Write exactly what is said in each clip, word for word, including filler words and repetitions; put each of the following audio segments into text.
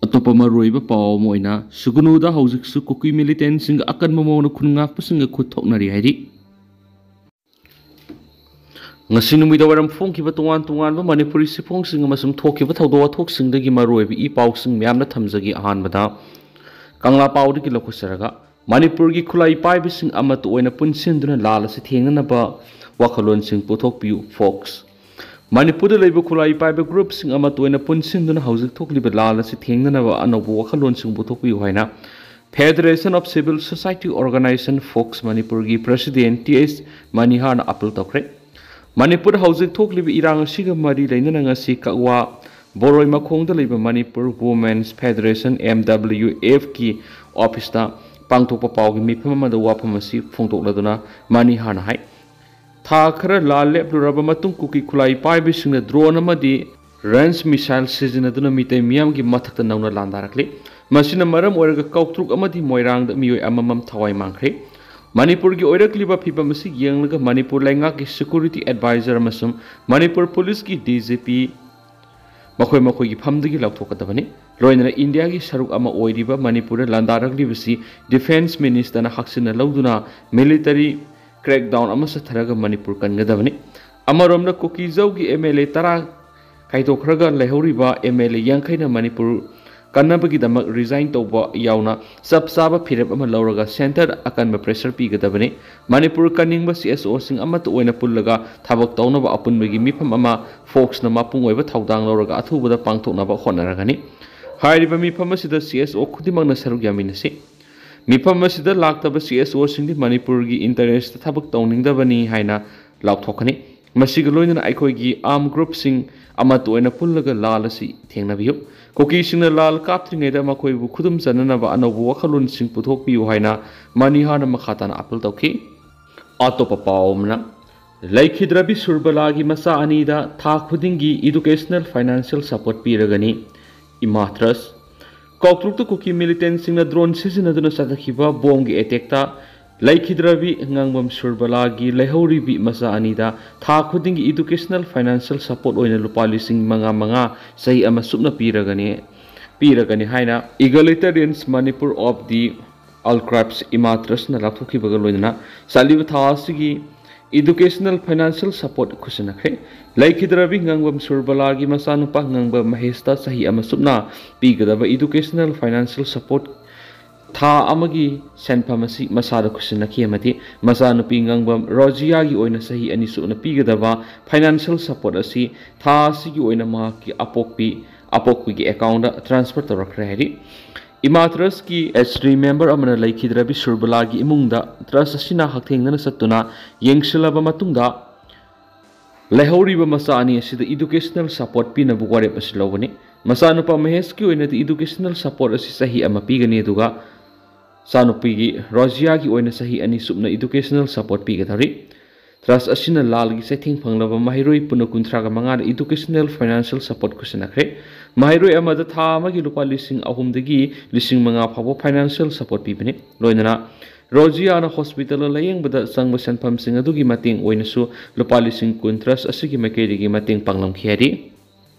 ꯑꯇꯣꯞꯄ ꯃꯔꯨꯑꯣꯏꯕ ꯄꯥꯎ ꯑꯃ ꯑꯣꯏꯅ ꯁꯨꯒꯅꯨꯗ ꯍꯧꯖꯤꯛꯁꯨ ꯀꯨꯀꯤ ꯃꯤꯂꯤꯇꯦꯟꯁꯤꯡꯒ ꯑꯀꯟꯕ ꯃꯑꯣꯡꯗ ꯈꯨꯟ ꯉꯥꯛꯄꯁꯤꯡꯒ ꯈꯨꯠ ꯊꯣꯛꯅꯔꯤ ꯍꯥꯏꯔꯤ꯫ ꯉꯁꯤ ꯅꯨꯃꯤꯗꯥꯡꯋꯥꯏꯔꯝ ꯐꯣꯡꯈꯤꯕ ꯇꯣꯉꯥꯟ ꯇꯣꯉꯥꯟꯕ ꯃꯅꯤꯄꯨꯔꯤ ꯆꯦꯐꯣꯡꯁꯤꯡ ꯑꯃꯁꯨꯡ ꯊꯣꯛꯈꯤꯕ ꯊꯧꯗꯣꯛ ꯋꯥꯊꯣꯛꯁꯤꯡꯗꯒꯤ ꯃꯔꯨꯑꯣꯏꯕ ꯏ ꯄꯥꯎꯁꯤꯡ ꯃꯌꯥꯝꯅ ꯊꯝꯖꯒꯦ꯫ ꯑꯍꯥꯟꯕꯗ ꯀꯪꯂꯥ ꯄꯥꯎꯗꯒꯤ ꯂꯧꯈꯠꯆꯔꯒ, ꯃꯅꯤꯄꯨꯔꯒꯤ ꯈꯨꯠꯂꯥꯏ ꯄꯥꯏꯕꯁꯤꯡ ꯑꯃꯠꯇ ꯑꯣꯏꯅ ꯄꯨꯟꯁꯤꯟꯗꯨꯅ ꯂꯥꯜ ꯑꯁꯤ ꯊꯦꯡꯅꯅꯕ ꯋꯥꯈꯜꯂꯣꯟꯁꯤꯡ ꯄꯨꯊꯣꯛꯄꯤꯌꯨ, ꯐꯣꯛꯁ꯫ ꯃꯅꯤꯄꯨꯔꯗ ꯂꯩꯕ ꯈꯨꯠꯂꯥꯏ ꯄꯥꯏꯕ ꯒ꯭ꯔꯨꯞꯁꯤꯡ ꯑꯃꯠꯇ ꯑꯣꯏꯅ ꯄꯨꯟꯁꯤꯟꯗꯨꯅ ꯍꯧꯖꯤꯛ ꯊꯣꯛꯂꯤꯕ ꯂꯥꯜ ꯑꯁꯤ ꯊꯦꯡꯅꯅꯕ ꯑꯅꯧꯕ ꯋꯥꯈꯜꯂꯣꯟꯁꯤꯡ ꯄꯨꯊꯣꯛꯄꯤꯌꯨ ꯍꯥꯏꯅ Federation of Civil Society Organization, fox, ꯃꯅꯤꯄꯨꯔꯒꯤ ꯄ꯭ꯔꯁꯤꯗꯦꯟ ꯇꯤ ꯑꯩꯆ ꯃꯅꯤꯍꯥꯔꯅ ꯑꯥꯄꯤꯜ ꯇꯧꯈ꯭ꯔꯦ꯫ ꯃꯅꯤꯄꯨꯔꯗ ꯍꯧꯖꯤꯛ ꯊꯣꯛꯂꯤꯕ ꯏꯔꯥꯡ ꯑꯁꯤꯒ ꯃꯔꯤ ꯂꯩꯅꯅ ꯉꯁꯤ ꯀꯛꯋꯥ ꯕꯣꯔꯣꯏ ꯃꯈꯣꯡꯗ ꯂꯩꯕ ꯃꯅꯤꯄꯨꯔ ꯋꯨꯃꯦꯟꯁ ꯐꯦꯗꯔꯦꯁꯟ, ꯑꯦꯝ ꯗꯕ꯭ꯂꯤꯌꯨ ꯑꯦꯐꯀꯤ ꯑꯣꯐꯤꯁꯇ ꯄꯥꯡꯊꯣꯛꯄ ꯄꯥꯎꯒꯤ ꯃꯤꯐꯝ ꯑꯃꯗ ꯋꯥꯐꯝ ꯑꯁꯤ ꯐꯣꯡꯗꯣꯛꯂꯗꯨꯅ ꯃꯅꯤꯍꯥꯔꯅ ꯍꯥꯏ, ꯊꯥ ꯈꯔ ꯂꯥꯜ ꯂꯦꯞꯂꯨꯔꯕ ꯃꯇꯨꯡ ꯀꯨꯀꯤ ꯈꯨꯠꯂꯥꯏ ꯄꯥꯏꯕꯁꯤꯡꯅ ꯗ꯭ꯔꯣꯟ ꯑꯃꯗꯤ ꯔꯦꯟꯖ ꯃꯤꯁꯥꯏꯜ ꯁꯤꯖꯤꯟꯅꯗꯨꯅ ꯃꯤꯇꯩ ꯃꯤꯌꯥꯝꯒꯤ ꯃꯊꯛꯇ ꯅꯧꯅ ꯂꯥꯟꯗꯥꯔꯛꯂꯤ꯫ ꯃꯁꯤꯅ ꯃꯔꯝ ꯑꯣꯏꯔꯒ ꯀꯧꯇ꯭ꯔꯨꯛ ꯑꯃꯗꯤ ꯃꯣꯏꯔꯥꯡꯗ ꯃꯤꯑꯣꯏ ꯑꯃꯃꯝ ꯊꯋꯥꯏ ꯃꯥꯡꯈ꯭ꯔꯦ꯫ ꯃꯅꯤꯄꯨꯔꯒꯤ ꯑꯣꯏꯔꯛꯂꯤꯕ ꯐꯤꯕꯝ ꯑꯁꯤ ꯌꯦꯡꯂꯒ ꯃꯅꯤꯄꯨꯔ ꯂꯩꯉꯥꯛꯀꯤ ꯁꯦꯀ꯭ꯌꯨꯔꯤꯇꯤ ꯑꯦꯗꯚꯥꯏꯖꯔ ꯑꯃꯁꯨꯡ ꯃꯅꯤꯄꯨꯔ ꯄꯨꯂꯤꯁꯀꯤ ꯗꯤ ꯖꯤ ꯄꯤ ꯃꯈꯣꯏ ꯃꯈꯣꯏꯒꯤ ꯐꯝꯗꯒꯤ ꯂꯧꯊꯣꯛꯀꯗꯕꯅꯤ꯫ ꯂꯣꯏꯅꯅ ꯏꯟꯗꯤꯌꯥꯒꯤ ꯁꯔꯨꯛ ꯑꯃ ꯑꯣꯏꯔꯤꯕ ꯃꯅꯤꯄꯨꯔꯗ ꯂꯥꯟꯗꯥꯔꯛꯂꯤꯕꯁꯤ ꯗꯤꯐꯦꯟꯁ ꯃꯤꯅꯤꯁꯇꯔꯅ ꯍꯛꯆꯤꯟꯅ ꯂꯧꯗꯨꯅ ꯃꯤꯂꯤꯇꯔꯤ ꯀ꯭ꯔꯦꯛꯗꯥꯎꯟ ꯑꯃ ꯆꯠꯊꯔꯒ ꯃꯅꯤꯄꯨꯔ ꯀꯟꯒꯗꯕꯅꯤ꯫ ꯑꯃꯔꯣꯝꯗ ꯀꯨꯀꯤꯖꯧꯒꯤ ꯑꯦꯝ ꯑꯦꯜ ꯑꯦ ꯇꯔꯥ ꯀꯥꯏꯊꯣꯛꯈ꯭ꯔꯒ ꯂꯩꯍꯧꯔꯤꯕ ꯑꯦꯝ ꯑꯦꯜ ꯑꯦ ꯌꯥꯡꯈꯩꯅ ꯃꯅꯤꯄꯨꯔ ꯀꯟꯅꯕꯒꯤꯗꯃꯛ ꯔꯤꯖꯥꯏꯟ ꯇꯧꯕ ꯌꯥꯎꯅ ꯆꯞ ꯆꯥꯕ ꯐꯤꯔꯦꯞ ꯑꯃ ꯂꯧꯔꯒ ꯁꯦꯟꯇꯔ ꯑꯀꯟꯕ ꯄ꯭ꯔꯦꯁꯔ ꯄꯤꯒꯗꯕꯅꯤ꯫ ꯃꯅꯤꯄꯨꯔ ꯀꯟꯅꯤꯡꯕ ꯁꯤ ꯑꯦꯁ ꯑꯣꯁꯤꯡ ꯑꯃꯠꯇ ꯑꯣꯏꯅ ꯄꯨꯜꯂꯒ ꯊꯕꯛ ꯇꯧꯅꯕ ꯑꯄꯨꯟꯕꯒꯤ ꯃꯤꯐꯝ ꯑꯃ ꯐꯣꯛꯁꯅ ꯃꯄꯨꯡ ꯑꯣꯏꯕ ꯊꯧꯗꯥꯡ ꯂꯧꯔꯒ ꯑꯊꯨꯕꯗ ꯄꯥꯡꯊꯣꯛꯅꯕ ꯍꯣꯠꯅꯔꯒꯅꯤ꯫ ꯍꯥꯏꯔꯤꯕ ꯃꯤꯐꯝ ꯑꯁꯤꯗ ꯁꯤ ꯑꯦꯁ ꯑꯣ ꯈꯨꯗꯤꯡꯃꯛꯅ ꯁꯔꯨꯛ ꯌꯥꯃꯤꯟꯅꯁꯤ꯫ ꯃꯤꯐꯝ ꯑꯁꯤꯗ ꯂꯥꯛꯇꯕ ꯁꯤ ꯑꯦꯁ ꯑꯣꯁꯤꯡꯗꯤ ꯃꯅꯤꯄꯨꯔꯒꯤ ꯏꯟꯇꯔꯦꯁꯇ ꯊꯕꯛ ꯇꯧꯅꯤꯡꯗꯕꯅꯤ ꯍꯥꯏꯅ ꯂꯥꯎꯊꯣꯛꯀꯅꯤ꯫ ꯃꯁꯤꯒ ꯂꯣꯏꯅꯅ ꯑꯩꯈꯣꯏꯒꯤ ꯑꯥꯔꯝ ꯒ꯭ꯔꯨꯞꯁꯤꯡ ꯑꯃꯠꯇ ꯑꯣꯏꯅ ꯄꯨꯜꯂꯒ ꯂꯥꯜ ꯑꯁꯤ ꯊꯦꯡꯅꯕꯤꯌꯨ꯫ ꯀꯨꯀꯤꯁꯤꯡꯅ ꯂꯥꯜ ꯀꯥꯞꯇ꯭ꯔꯤꯉꯩꯗ ꯃꯈꯣꯏꯕꯨ ꯈꯨꯗꯨꯝ ꯆꯟꯅꯅꯕ ꯑꯅꯧꯕ ꯋꯥꯈꯜꯂꯣꯟꯁꯤꯡ ꯄꯨꯊꯣꯛꯄꯤꯌꯨ ꯍꯥꯏꯅ ꯃꯅꯤꯍꯥꯔꯅ ꯃꯈꯥ ꯇꯥꯅ ꯑꯥꯄꯤꯜ ꯇꯧꯈꯤ꯫ ꯑꯇꯣꯞꯄ ꯄꯥꯎ ꯑꯃꯅ, ꯂꯩꯈꯤꯗ꯭ꯔꯕꯤ ꯁꯨꯔꯕꯂꯥꯒꯤ ꯃꯆꯥ ꯑꯅꯤꯗ ꯊꯥ ꯈꯨꯗꯤꯡꯒꯤ ꯏꯗꯨꯀꯦꯁꯅꯦꯜ ꯐꯥꯏꯅꯥꯟꯁꯤꯌꯦꯜ ꯁꯄꯣꯔꯠ ꯄꯤꯔꯒꯅꯤ꯫ ꯏꯃꯥ ꯇ꯭ꯔꯁ꯫ ꯀꯥꯎꯇ꯭ꯔꯨꯛꯇ ꯀꯨꯀꯤ ꯃꯤꯂꯤꯇꯦꯟꯁꯤꯡꯅ ꯗ꯭ꯔꯣꯟ ꯁꯤꯖꯤꯟꯅꯗꯨꯅ ꯆꯠꯊꯈꯤꯕ ꯕꯣꯝꯒꯤ ꯑꯦꯇꯦꯛꯇ ꯂꯩꯈꯤꯗ꯭ꯔꯕꯤ ꯉꯥꯡꯕꯝ ꯁꯨꯔꯕꯂꯥꯒꯤ ꯂꯩꯍꯧꯔꯤꯕꯤ ꯃꯆꯥ ꯑꯅꯤꯗ ꯊꯥ ꯈꯨꯗꯤꯡꯒꯤ ꯏꯗꯨꯀꯦꯁꯅꯦꯜ ꯐꯥꯏꯅꯥꯟꯁꯤꯌꯦꯜ ꯁꯄꯣꯔꯠ ꯑꯣꯏꯅ ꯂꯨꯄꯥ ꯂꯤꯁꯤꯡ ꯃꯉꯥ ꯃꯉꯥ ꯆꯍꯤ ꯑꯃ ꯆꯨꯞꯅ ꯄꯤꯔꯒꯅꯤ꯫ ꯄꯤꯔꯒꯅꯤ ꯍꯥꯏꯅ Egalitarians Manipur of the All Crafts, ꯏꯃꯥ ꯇ꯭ꯔꯁꯅ ꯂꯥꯎꯊꯣꯛꯈꯤꯕꯒ ꯂꯣꯏꯅꯅ ꯆꯠꯂꯤꯕ ꯊꯥ ꯑꯁꯤꯒꯤ educational financial support ꯈꯨꯠꯁꯤꯟꯅꯈ꯭ꯔꯦ꯫ ꯂꯩꯈꯤꯗ꯭ꯔꯕꯤ ꯉꯥꯡꯕꯝ ꯁꯨꯔꯕꯂꯥꯒꯤ ꯃꯆꯥꯅꯨꯄꯥ ꯉꯥꯡꯕꯝ ꯃꯍꯦꯁꯇ ꯆꯍꯤ ꯑꯃ ꯆꯨꯞꯅ ꯄꯤꯒꯗꯕ educational financial support ꯊꯥ ꯑꯃꯒꯤ ꯁꯦꯟꯐꯝ ꯑꯁꯤ ꯃꯁꯥꯗ ꯈꯨꯠꯁꯤꯟꯅꯈꯤ ꯑꯃꯗꯤ ꯃꯆꯥꯅꯨꯄꯤ ꯉꯥꯡꯕꯝ ꯔꯣꯖꯤꯌꯥꯒꯤ ꯑꯣꯏꯅ ꯆꯍꯤ ꯑꯅꯤ ꯆꯨꯞꯅ ꯄꯤꯒꯗꯕ financial support ꯑꯁꯤ ꯊꯥ ꯑꯁꯤꯒꯤ ꯑꯣꯏꯅ ꯃꯍꯥꯛꯀꯤ ꯑꯄꯣꯛꯄꯤ ꯑꯄꯣꯛꯄꯒꯤ account ꯇ transfer ꯇꯧꯔꯛꯈ꯭ꯔꯦ ꯍꯥꯏꯔꯤ꯫ ꯏꯃꯥ ꯇ꯭ꯔꯁꯀꯤ ꯍꯩꯆ ꯗꯤ ꯃꯦꯝꯕꯔ ꯑꯃꯅ ꯂꯩꯈꯤꯗ꯭ꯔꯕꯤ ꯁꯨꯔꯕꯂꯥꯒꯤ ꯏꯃꯨꯡꯗ ꯇ꯭ꯔꯁ ꯑꯁꯤꯅ ꯍꯛꯊꯦꯡꯅꯅ ꯆꯠꯇꯨꯅ ꯌꯦꯡꯁꯤꯜꯂꯕ ꯃꯇꯨꯡꯗ ꯂꯩꯍꯧꯔꯤꯕ ꯃꯆꯥ ꯑꯅꯤ ꯑꯁꯤꯗ educational support ꯄꯤꯅꯕ ꯋꯥꯔꯦꯞ ꯑꯁꯤ ꯂꯧꯒꯅꯤ꯫ ꯃꯆꯥꯅꯨꯄꯥ ꯃꯍꯦꯁꯀꯤ ꯑꯣꯏꯅꯗꯤ educational support ꯑꯁꯤ ꯆꯍꯤ ꯑꯃ ꯄꯤꯒꯅꯤ, ꯑꯗꯨꯒ ꯃꯆꯥꯅꯨꯄꯤꯒꯤ ꯔꯣꯖꯤꯌꯥꯒꯤ ꯑꯣꯏꯅ ꯆꯍꯤ ꯑꯅꯤ ꯆꯨꯞꯅ educational support ꯄꯤꯒꯗꯧꯔꯤ꯫ ꯇ꯭ꯔꯁ ꯑꯁꯤꯅ ꯂꯥꯜꯒꯤ ꯆꯩꯊꯦꯡ ꯐꯪꯂꯕ ꯃꯍꯩꯔꯣꯏ ꯄꯨꯟꯅ ꯀꯨꯟꯊ꯭ꯔꯥꯒ ꯃꯉꯥꯗ educational financial support ꯈꯨꯠꯁꯤꯟꯅꯈ꯭ꯔꯦ꯫ ꯃꯍꯩꯔꯣꯏ ꯑꯃꯗ ꯊꯥ ꯑꯃꯒꯤ ꯂꯨꯄꯥ ꯂꯤꯁꯤꯡ ꯑꯍꯨꯝꯗꯒꯤ ꯂꯤꯁꯤꯡ ꯃꯉꯥ ꯐꯥꯎꯕ financial support ꯄꯤꯕꯅꯤ꯫ ꯂꯣꯏꯅꯅ ꯔꯣꯖꯤꯌꯥꯅ ꯍꯣꯁꯄꯤꯇꯥꯜꯗ ꯂꯥꯌꯦꯡꯕꯗ ꯆꯪꯕ ꯁꯦꯟꯐꯝꯁꯤꯡ ꯑꯗꯨꯒꯤ ꯃꯇꯦꯡ ꯑꯣꯏꯅꯁꯨ ꯂꯨꯄꯥ ꯂꯤꯁꯤꯡ ꯀꯨꯟ ꯇ꯭ꯔꯁ ꯑꯁꯤꯒꯤ ꯃꯥꯏꯀꯩꯗꯒꯤ ꯃꯇꯦꯡ ꯄꯥꯡꯂꯝꯈꯤ ꯍꯥꯏꯔꯤ꯫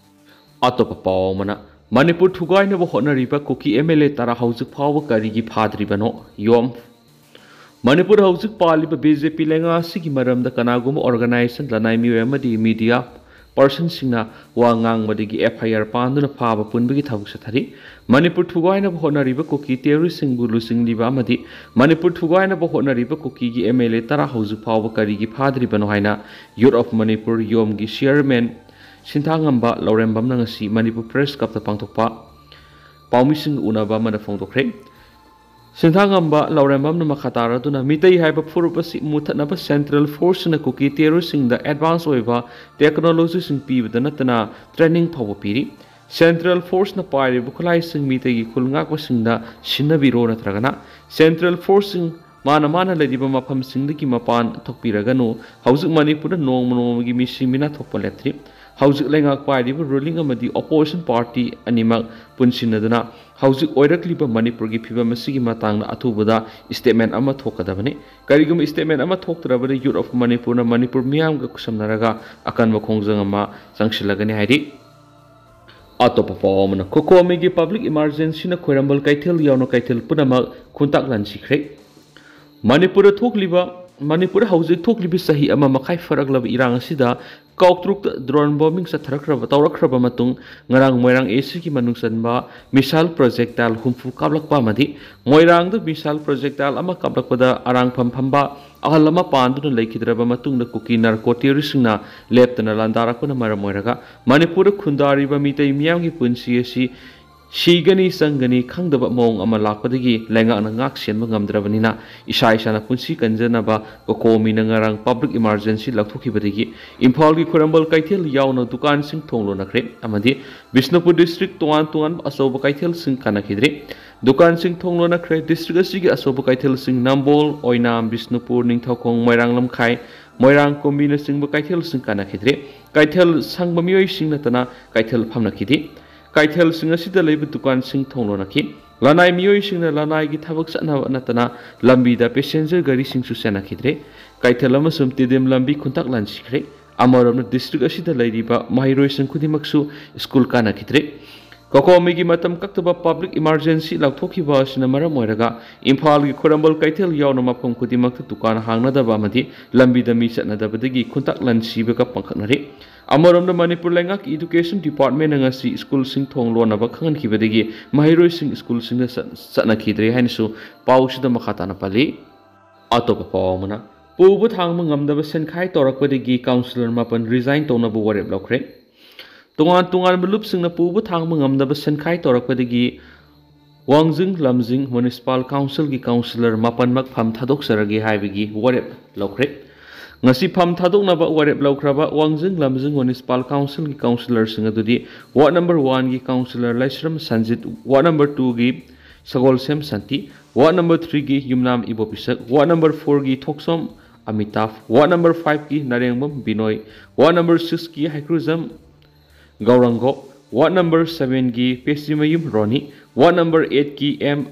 ꯑꯇꯣꯞꯄ ꯄꯥꯎ ꯑꯃꯅ, ꯃꯅꯤꯄꯨꯔ ꯊꯨꯒꯥꯏꯅꯕ ꯍꯣꯠꯅꯔꯤꯕ ꯀꯨꯀꯤ ꯑꯦꯝ ꯑꯦꯜ ꯑꯦ ꯇꯔꯥ ꯍꯧꯖꯤꯛ ꯐꯥꯎꯕ ꯀꯔꯤꯒꯤ ꯐꯥꯗ꯭ꯔꯤꯕꯅꯣ? ꯌꯣꯝ꯫ ꯃꯅꯤꯄꯨꯔ ꯍꯧꯖꯤꯛ ꯄꯥꯜꯂꯤꯕ ꯕꯤ ꯖꯦ ꯄꯤ ꯂꯩꯉꯥꯛ ꯑꯁꯤꯒꯤ ꯃꯔꯝꯗ ꯀꯅꯥꯒꯨꯝꯕ organization, ꯂꯅꯥꯏ ꯃꯤꯑꯣꯏ ꯑꯃꯗꯤ media personꯁꯤꯡꯅ ꯋꯥ ꯉꯥꯡꯕꯗꯒꯤ F I R ꯄꯥꯟꯗꯨꯅ ꯐꯥꯕ ꯄꯨꯟꯕꯒꯤ ꯊꯕꯛ ꯆꯠꯊꯔꯤ꯫ ꯃꯅꯤꯄꯨꯔ ꯊꯨꯒꯥꯏꯅꯕ ꯍꯣꯠꯅꯔꯤꯕ ꯀꯨꯀꯤ terroristꯁꯤꯡꯕꯨ ꯂꯨꯆꯤꯡꯂꯤꯕ ꯑꯃꯗꯤ ꯃꯅꯤꯄꯨꯔ ꯊꯨꯒꯥꯏꯅꯕ ꯍꯣꯠꯅꯔꯤꯕ ꯀꯨꯀꯤꯒꯤ ꯑꯦꯝ ꯑꯦꯜ ꯑꯦ ꯇꯔꯥ ꯍꯧꯖꯤꯛ ꯐꯥꯎꯕ ꯀꯔꯤꯒꯤ ꯐꯥꯗ꯭ꯔꯤꯕꯅꯣ ꯍꯥꯏꯅ Youth of Manipur, ꯌꯣꯝꯒꯤ chairman ꯁꯤꯟꯊꯥꯉꯝꯕ ꯂꯧꯔꯦꯝꯕꯝꯅ ꯉꯁꯤ ꯃꯅꯤꯄꯨꯔ Press Clubꯇ ꯄꯥꯡꯊꯣꯛꯄ ꯄꯥꯎꯃꯤꯁꯤꯡꯒ ꯎꯅꯕ ꯑꯃꯗ ꯐꯣꯡꯗꯣꯛꯈ꯭ꯔꯦ꯫ ꯁꯤꯟꯊꯥꯉꯝꯕ ꯂꯧꯔꯦꯝꯕꯝꯅ ꯃꯈꯥ ꯇꯥꯔꯗꯨꯅ, ꯃꯤꯇꯩ ꯍꯥꯏꯕ ꯐꯨꯔꯨꯞ ꯑꯁꯤ ꯃꯨꯊꯠꯅꯕ central forceꯁꯤꯡꯅ ꯀꯨꯀꯤ terroristꯁꯤꯡꯗ advance ꯑꯣꯏꯕ technologyꯁꯤꯡ ꯄꯤꯕꯗ ꯅꯠꯇꯅ training ꯐꯥꯎꯕ ꯄꯤꯔꯤ꯫ Central forceꯅ ꯄꯥꯏꯔꯤꯕ ꯈꯨꯠꯂꯥꯏꯁꯤꯡ ꯃꯤꯇꯩꯒꯤ ꯈꯨꯜ ꯉꯥꯛꯄꯁꯤꯡꯗ ꯁꯤꯟꯅꯕꯤꯔꯣ, ꯅꯠꯇ꯭ꯔꯒꯅ central forceꯁꯤꯡ ꯃꯥꯅ ꯃꯥꯅ ꯂꯩꯔꯤꯕ ꯃꯐꯝꯁꯤꯡꯗꯒꯤ ꯃꯄꯥꯟ ꯊꯣꯛꯄꯤꯔꯒꯅꯨ꯫ ꯍꯧꯖꯤꯛ ꯃꯅꯤꯄꯨꯔꯗ ꯅꯣꯡꯃ ꯅꯣꯡꯃꯒꯤ ꯃꯤꯁꯤ ꯃꯤꯅꯥ ꯊꯣꯛꯄ ꯂꯦꯞꯇ꯭ꯔꯤ꯫ ꯍꯧꯖꯤꯛ ꯂꯩꯉꯥꯛ ꯄꯥꯏꯔꯤꯕ ruling ꯑꯃꯗꯤ opposition party ꯑꯅꯤꯃꯛ ꯄꯨꯟꯁꯤꯟꯅꯗꯨꯅ ꯍꯧꯖꯤꯛ ꯑꯣꯏꯔꯛꯂꯤꯕ ꯃꯅꯤꯄꯨꯔꯒꯤ ꯐꯤꯕꯝ ꯑꯁꯤꯒꯤ ꯃꯇꯥꯡꯗ ꯑꯊꯨꯕꯗ statement ꯑꯃ ꯊꯣꯛꯀꯗꯕꯅꯤ꯫ ꯀꯔꯤꯒꯨꯝꯕ statement ꯑꯃ ꯊꯣꯛꯇ꯭ꯔꯕꯗꯤ Youth of Manipurꯅ ꯃꯅꯤꯄꯨꯔ ꯃꯤꯌꯥꯝꯒ ꯈꯨꯠꯁꯝꯅꯔꯒ ꯑꯀꯟꯕ ꯈꯣꯡꯖꯪ ꯑꯃ ꯆꯪꯁꯤꯜꯂꯒꯅꯤ ꯍꯥꯏꯔꯤ꯫ ꯑꯇꯣꯞꯄ ꯄꯥꯎ ꯑꯃꯅ, ꯀꯣꯀꯣꯃꯤꯒꯤ ꯄꯕ꯭ꯂꯤꯛ ꯏꯃꯥꯔꯖꯦꯟꯁꯤꯅ ꯈ꯭ꯋꯥꯏꯔꯝꯕꯟ ꯀꯩꯊꯦꯜ ꯌꯥꯎꯅ ꯀꯩꯊꯦꯜ ꯄꯨꯝꯅꯃꯛ ꯈꯨꯟꯇꯥꯛ ꯂꯥꯟꯁꯤꯈ꯭ꯔꯦ꯫ ꯃꯅꯤꯄꯨꯔꯗ ꯊꯣꯛꯂꯤꯕ, ꯃꯅꯤꯄꯨꯔꯗ ꯍꯧꯖꯤꯛ ꯊꯣꯛꯂꯤꯕ ꯆꯍꯤ ꯑꯃ ꯃꯈꯥꯏ ꯐꯥꯔꯛꯂꯕ ꯏꯔꯥꯡ ꯑꯁꯤꯗ ꯀꯥꯎꯇ꯭ꯔꯨꯛꯇ drone bombing ꯆꯠꯊꯔꯛꯈ꯭ꯔꯕ, ꯇꯧꯔꯛꯈ꯭ꯔꯕ ꯃꯇꯨꯡ, ꯉꯔꯥꯡ ꯃꯣꯏꯔꯥꯡ A C ꯒꯤ ꯃꯅꯨꯡ ꯆꯟꯕ missile projectile ꯍꯨꯝꯐꯨ ꯀꯥꯞꯂꯛꯄ ꯑꯃꯗꯤ ꯃꯣꯏꯔꯥꯡꯗ missile projectile ꯑꯃ ꯀꯥꯞꯂꯛꯄꯗ ꯑꯔꯥꯡꯐꯝ ꯐꯝꯕ ꯑꯍꯜ ꯑꯃ ꯄꯥꯟꯗꯨꯅ ꯂꯩꯈꯤꯗ꯭ꯔꯕ ꯃꯇꯨꯡꯗ ꯀꯨꯀꯤ narco terroristꯁꯤꯡꯅ ꯂꯦꯞꯇꯅ ꯂꯥꯟꯗꯥꯔꯛꯄꯅ ꯃꯔꯝ ꯑꯣꯏꯔꯒ ꯃꯅꯤꯄꯨꯔꯗ ꯈꯨꯟꯗꯥꯔꯤꯕ ꯃꯤꯇꯩ ꯃꯤꯌꯥꯝꯒꯤ ꯄꯨꯟꯁꯤ ꯑꯁꯤ ꯁꯤꯒꯅꯤ ꯆꯪꯒꯅꯤ ꯈꯪꯗꯕ ꯃꯑꯣꯡ ꯑꯃ ꯂꯥꯛꯄꯗꯒꯤ ꯂꯩꯉꯥꯛꯅ ꯉꯥꯛ ꯁꯦꯟꯕ ꯉꯝꯗ꯭ꯔꯕꯅꯤꯅ ꯏꯁꯥ ꯏꯁꯥꯅ ꯄꯨꯟꯁꯤ ꯀꯟꯖꯅꯕ ꯀꯣꯀꯣꯃꯤꯅ ꯉꯔꯥꯡ public emergency ꯂꯥꯎꯊꯣꯛꯈꯤꯕꯗꯒꯤ ꯏꯝꯐꯥꯜꯒꯤ ꯈ꯭ꯋꯥꯏꯔꯝꯕꯟ ꯀꯩꯊꯦꯜ ꯌꯥꯎꯅ ꯗꯨꯀꯥꯟꯁꯤꯡ ꯊꯣꯡ ꯂꯣꯟꯅꯈ꯭ꯔꯦ ꯑꯃꯗꯤ ꯕꯤꯁꯅꯨꯄꯨꯔ district ꯇꯣꯉꯥꯟ ꯇꯣꯉꯥꯟꯕ ꯑꯆꯧꯕ ꯀꯩꯊꯦꯜꯁꯤꯡ ꯀꯥꯟꯅꯈꯤꯗ꯭ꯔꯦ꯫ ꯗꯨꯀꯥꯟꯁꯤꯡ ꯊꯣꯡ ꯂꯣꯟꯅꯈ꯭ꯔꯦ꯫ District ꯑꯁꯤꯒꯤ ꯑꯆꯧꯕ ꯀꯩꯊꯦꯜꯁꯤꯡ ꯅꯝꯕꯣꯜ, ꯑꯣꯏꯅꯥꯝ, ꯕꯤꯁꯅꯨꯄꯨꯔ, ꯅꯤꯡꯊꯧꯈꯣꯡ, ꯃꯣꯏꯔꯥꯡ ꯂꯝꯈꯥꯏ, ꯃꯣꯏꯔꯥꯡ ꯀꯣꯝꯕꯤꯅꯆꯤꯡꯕ ꯀꯩꯊꯦꯜꯁꯤꯡ ꯀꯥꯟꯅꯈꯤꯗ꯭ꯔꯦ꯫ ꯀꯩꯊꯦꯜ ꯁꯪꯕ ꯃꯤꯑꯣꯏꯁꯤꯡ ꯅꯠꯇꯅ ꯀꯩꯊꯦꯜ ꯐꯝꯅꯈꯤꯗꯦ꯫ ꯀꯩꯊꯦꯜꯁꯤꯡ ꯑꯁꯤꯗ ꯂꯩꯕ ꯗꯨꯀꯥꯟꯁꯤꯡ ꯊꯣꯡ ꯂꯣꯟꯅꯈꯤ꯫ ꯂꯅꯥꯏ ꯃꯤꯑꯣꯏꯁꯤꯡꯅ ꯂꯅꯥꯏꯒꯤ ꯊꯕꯛ ꯆꯠꯅꯕ ꯅꯠꯇꯅ ꯂꯝꯕꯤꯗ passenger ꯒꯥꯔꯤꯁꯤꯡꯁꯨ ꯆꯦꯟꯅꯈꯤꯗ꯭ꯔꯦ꯫ ꯀꯩꯊꯦꯜ ꯑꯃꯁꯨꯡ ꯇꯤꯗꯤꯝ ꯂꯝꯕꯤ ꯈꯨꯟꯇꯥꯛ ꯂꯥꯟꯁꯤꯈ꯭ꯔꯦ꯫ ꯑꯃꯔꯣꯝꯗ district ꯑꯁꯤꯗ ꯂꯩꯔꯤꯕ ꯃꯍꯩꯔꯣꯏꯁꯤꯡ ꯈꯨꯗꯤꯡꯃꯛꯁꯨ ꯁ꯭ꯀꯨꯜ ꯀꯥꯟꯅꯈꯤꯗ꯭ꯔꯦ꯫ ꯀꯣꯀꯣꯃꯤꯒꯤ ꯃꯇꯝ ꯀꯛꯇꯕ public emergency ꯂꯥꯎꯊꯣꯛꯈꯤꯕ ꯑꯁꯤꯅ ꯃꯔꯝ ꯑꯣꯏꯔꯒ ꯏꯝꯐꯥꯜꯒꯤ ꯈ꯭ꯋꯥꯏꯔꯝꯕꯟ ꯀꯩꯊꯦꯜ ꯌꯥꯎꯅ ꯃꯐꯝ ꯈꯨꯗꯤꯡꯃꯛꯇ ꯗꯨꯀꯥꯟ ꯍꯥꯡꯅꯗꯕ ꯑꯃꯗꯤ ꯂꯝꯕꯤꯗ ꯃꯤ ꯆꯠꯅꯗꯕꯗꯒꯤ ꯈꯨꯟꯇꯥꯛ ꯂꯥꯟꯁꯤꯕꯒ ꯄꯥꯡꯈꯛꯅꯔꯤ꯫ ꯑꯃꯔꯣꯝꯗ ꯃꯅꯤꯄꯨꯔ ꯂꯩꯉꯥꯛꯀꯤ education departmentꯅ ꯉꯁꯤ ꯁ꯭ꯀꯨꯜꯁꯤꯡ ꯊꯣꯡ ꯂꯣꯟꯅꯕ ꯈꯪꯍꯟꯈꯤꯕꯗꯒꯤ ꯃꯍꯩꯔꯣꯏꯁꯤꯡ ꯁ꯭ꯀꯨꯜꯁꯤꯡꯗ ꯆꯠ-, ꯆꯠꯅꯈꯤꯗ꯭ꯔꯦ ꯍꯥꯏꯅꯁꯨ ꯄꯥꯎꯁꯤꯗ ꯃꯈꯥ ꯇꯥꯅ ꯄꯜꯂꯤ꯫ ꯑꯇꯣꯞꯄ ꯄꯥꯎ ꯑꯃꯅ, ꯄꯨꯕ ꯊꯥꯡꯕ ꯉꯝꯗꯕ ꯁꯦꯟꯈꯥꯏ ꯇꯧꯔꯛꯄꯗꯒꯤ councillor ꯃꯥꯄꯟ resign ꯇꯧꯅꯕ ꯋꯥꯔꯦꯞ ꯂꯧꯈ꯭ꯔꯦ꯫ ꯇꯣꯉꯥꯟ ꯇꯣꯉꯥꯟꯕ ꯂꯨꯞꯁꯤꯡꯅ ꯄꯨꯕ ꯊꯥꯡꯕ ꯉꯝꯗꯕ ꯁꯦꯟꯈꯥꯏ ꯇꯧꯔꯛꯄꯗꯒꯤ ꯋꯥꯡꯖꯤꯡ ꯂꯝꯖꯤꯡ Municipal Councilꯒꯤ councillor ꯃꯥꯄꯟꯃꯛ ꯐꯝ ꯊꯥꯗꯣꯛꯆꯔꯒꯦ ꯍꯥꯏꯕꯒꯤ ꯋꯥꯔꯦꯞ ꯂꯧꯈ꯭ꯔꯦ꯫ ꯉꯁꯤ ꯐꯝ ꯊꯥꯗꯣꯛꯅꯕ ꯋꯥꯔꯦꯞ ꯂꯧꯈ꯭ꯔꯕ ꯋꯥꯡꯖꯤꯡ ꯂꯝꯖꯤꯡ Municipal Councilꯒꯤ councillorꯁꯤꯡ ꯑꯗꯨꯗꯤ ward number oneꯒꯤ councillor Laishram Sanjit, ward number twoꯒꯤ ꯁꯒꯣꯜꯁꯦꯝ ꯁꯥꯟꯇꯤ, ward number threeꯒꯤ ꯌꯨꯝꯅꯥꯝ ꯏꯕꯣꯄꯤꯁꯛ, ward number fourꯒꯤ ꯊꯣꯛꯆꯣꯝ ꯑꯃꯤꯇꯥꯚ, ward number fiveꯀꯤ ꯅꯔꯦꯡꯕꯝ ꯕꯤꯅꯣꯏ, ward number sixꯀꯤ ꯍꯩꯀ꯭ꯔꯨꯖꯝ ꯒꯧꯔꯪꯒꯣ, ward number sevenꯒꯤ ꯄꯦꯁꯤꯃꯌꯨꯝ ꯔꯣꯅꯤ, ward number eightꯀꯤ ꯑꯦꯝ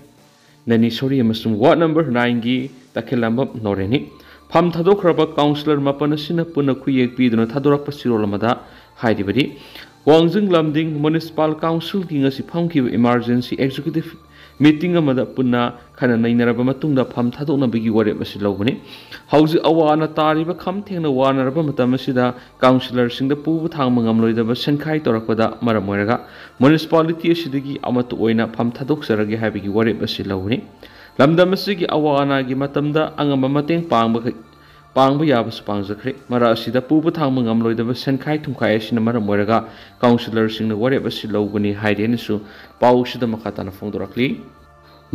ꯅꯅꯤꯁꯣꯔꯤ ꯑꯃꯁꯨꯡ ward number nineꯒꯤ ꯇꯈꯦꯜꯂꯝꯕꯝ ꯅꯣꯔꯦꯅꯤ꯫ ꯐꯝ ꯊꯥꯗꯣꯛꯈ꯭ꯔꯕ councillor ꯃꯥꯄꯟ ꯑꯁꯤꯅ ꯄꯨꯟꯅ ꯈꯨꯠꯌꯦꯛ ꯄꯤꯗꯨꯅ ꯊꯥꯗꯣꯔꯛꯄ ꯆꯦꯔꯣꯜ ꯑꯃꯗ ꯍꯥꯏꯔꯤꯕꯗꯤ, ꯋꯥꯡꯖꯤꯡ ꯂꯝꯗꯤꯡ Municipal Councilꯒꯤ ꯉꯁꯤ ꯐꯝꯈꯤꯕ Emergency Executive Meeting ꯑꯃꯗ ꯄꯨꯟꯅ ꯈꯟꯅ ꯅꯩꯅꯔꯕ ꯃꯇꯨꯡꯗ ꯐꯝ ꯊꯥꯗꯣꯛꯅꯕꯒꯤ ꯋꯥꯔꯦꯞ ꯑꯁꯤ ꯂꯧꯕꯅꯤ꯫ ꯍꯧꯖꯤꯛ ꯑꯋꯥ ꯑꯅꯥ ꯇꯥꯔꯤꯕ ꯈꯝ ꯊꯦꯡꯅ ꯋꯥꯅꯔꯕ ꯃꯇꯝ ꯑꯁꯤꯗ councillorꯁꯤꯡꯗ ꯄꯨꯕ ꯊꯥꯡꯕ ꯉꯝꯂꯣꯏꯗꯕ ꯁꯦꯟꯈꯥꯏ ꯇꯧꯔꯛꯄꯗ ꯃꯔꯝ ꯑꯣꯏꯔꯒ municipality ꯑꯁꯤꯗꯒꯤ ꯑꯃꯠꯇ ꯑꯣꯏꯅ ꯐꯝ ꯊꯥꯗꯣꯛꯆꯔꯒꯦ ꯍꯥꯏꯕꯒꯤ ꯋꯥꯔꯦꯞ ꯑꯁꯤ ꯂꯧꯕꯅꯤ꯫ ꯂꯝꯗꯝ ꯑꯁꯤꯒꯤ ꯑꯋꯥ ꯑꯅꯥꯒꯤ ꯃꯇꯝꯗ ꯑꯉꯝꯕ ꯃꯇꯦꯡ ꯄꯥꯡꯕ ꯄꯥꯡꯕ ꯌꯥꯕꯁꯨ ꯄꯥꯡꯖꯈ꯭ꯔꯦ꯫ ꯃꯔꯛ ꯑꯁꯤꯗ ꯄꯨꯕ ꯊꯥꯡꯕ ꯉꯝꯂꯣꯏꯗꯕ ꯁꯦꯟꯈꯥꯏ ꯊꯨꯝꯈꯥꯏ ꯑꯁꯤꯅ ꯃꯔꯝ ꯑꯣꯏꯔꯒ councillorꯁꯤꯡꯅ ꯋꯥꯔꯦꯞ ꯑꯁꯤ ꯂꯧꯕꯅꯤ ꯍꯥꯏꯔꯤ ꯍꯥꯏꯅꯁꯨ ꯄꯥꯎ ꯑꯁꯤꯗ ꯃꯈꯥ ꯇꯥꯅ ꯐꯣꯡꯗꯣꯔꯛꯂꯤ꯫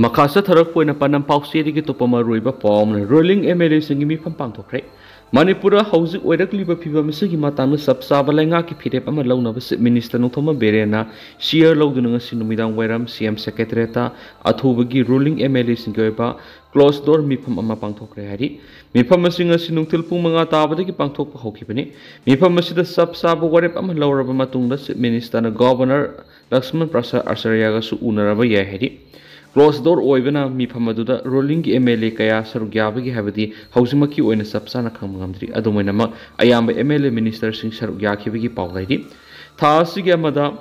ꯃꯈꯥ ꯆꯠꯊꯔꯛꯄ ꯑꯣꯏꯅ ꯄꯥꯟꯗꯝ ꯄꯥꯎꯆꯦꯗꯒꯤ ꯑꯇꯣꯞꯄ ꯃꯔꯨꯑꯣꯏꯕ ꯄꯥꯎ ꯑꯃꯅ ruling MLAꯁꯤꯡꯒꯤ ꯃꯤꯐꯝ ꯄꯥꯡꯊꯣꯛꯈ꯭ꯔꯦ꯫ ꯃꯅꯤꯄꯨꯔꯗ ꯍꯧꯖꯤꯛ ꯑꯣꯏꯔꯛꯂꯤꯕ ꯐꯤꯕꯝ ꯑꯁꯤꯒꯤ ꯃꯇꯥꯡꯗ ꯆꯞ ꯆꯥꯕ ꯂꯩꯉꯥꯛꯀꯤ ꯐꯤꯔꯦꯞ ꯑꯃ ꯂꯧꯅꯕ Chief Minister ꯅꯣꯡꯊꯣꯝꯕꯝ ꯕꯤꯔꯦꯟꯅ chair ꯂꯧꯗꯨꯅ ꯉꯁꯤ ꯅꯨꯃꯤꯗꯥꯡ ꯋꯥꯏꯔꯝ CM Secretariatꯇ ꯑꯊꯨꯕꯒꯤ ruling MLAꯁꯤꯡꯒꯤ ꯑꯣꯏꯕ closed door ꯃꯤꯐꯝ ꯑꯃ ꯄꯥꯡꯊꯣꯛꯈ꯭ꯔꯦ ꯍꯥꯏꯔꯤ꯫ ꯃꯤꯐꯝ ꯑꯁꯤ ꯉꯁꯤ ꯅꯨꯡꯊꯤꯜ ꯄꯨꯡ ꯃꯉꯥ ꯇꯥꯕꯗꯒꯤ ꯄꯥꯡꯊꯣꯛꯄ ꯍꯧꯈꯤꯕꯅꯤ꯫ ꯃꯤꯐꯝ ꯑꯁꯤꯗ ꯆꯞ ꯆꯥꯕ ꯋꯥꯔꯦꯞ ꯑꯃ ꯂꯧꯔꯕ ꯃꯇꯨꯡꯗ Chief Ministerꯅ Governor ꯂꯛꯁꯃꯟ ꯄ꯭ꯔꯁꯥꯗ ꯑꯆꯥꯔꯌꯥꯒꯁꯨ ꯎꯅꯔꯕ ꯌꯥꯏ ꯍꯥꯏꯔꯤ꯫ Closed door ꯑꯣꯏꯕꯅ ꯃꯤꯐꯝ ꯑꯗꯨꯗ rulingꯒꯤ MLA ꯀꯌꯥ ꯁꯔꯨꯛ ꯌꯥꯕꯒꯦ ꯍꯥꯏꯕꯗꯤ ꯍꯧꯖꯤꯛꯃꯛꯀꯤ ꯑꯣꯏꯅ ꯆꯞ ꯆꯥꯅ ꯈꯪꯕ ꯉꯝꯗ꯭ꯔꯤ꯫ ꯑꯗꯨꯝ ꯑꯣꯏꯅꯃꯛ, ꯑꯌꯥꯝꯕ MLA ministerꯁꯤꯡ ꯁꯔꯨꯛ ꯌꯥꯈꯤꯕꯒꯤ ꯄꯥꯎ ꯂꯩꯔꯤ꯫ ꯊꯥ ꯑꯁꯤꯒꯤ ꯑꯃꯗ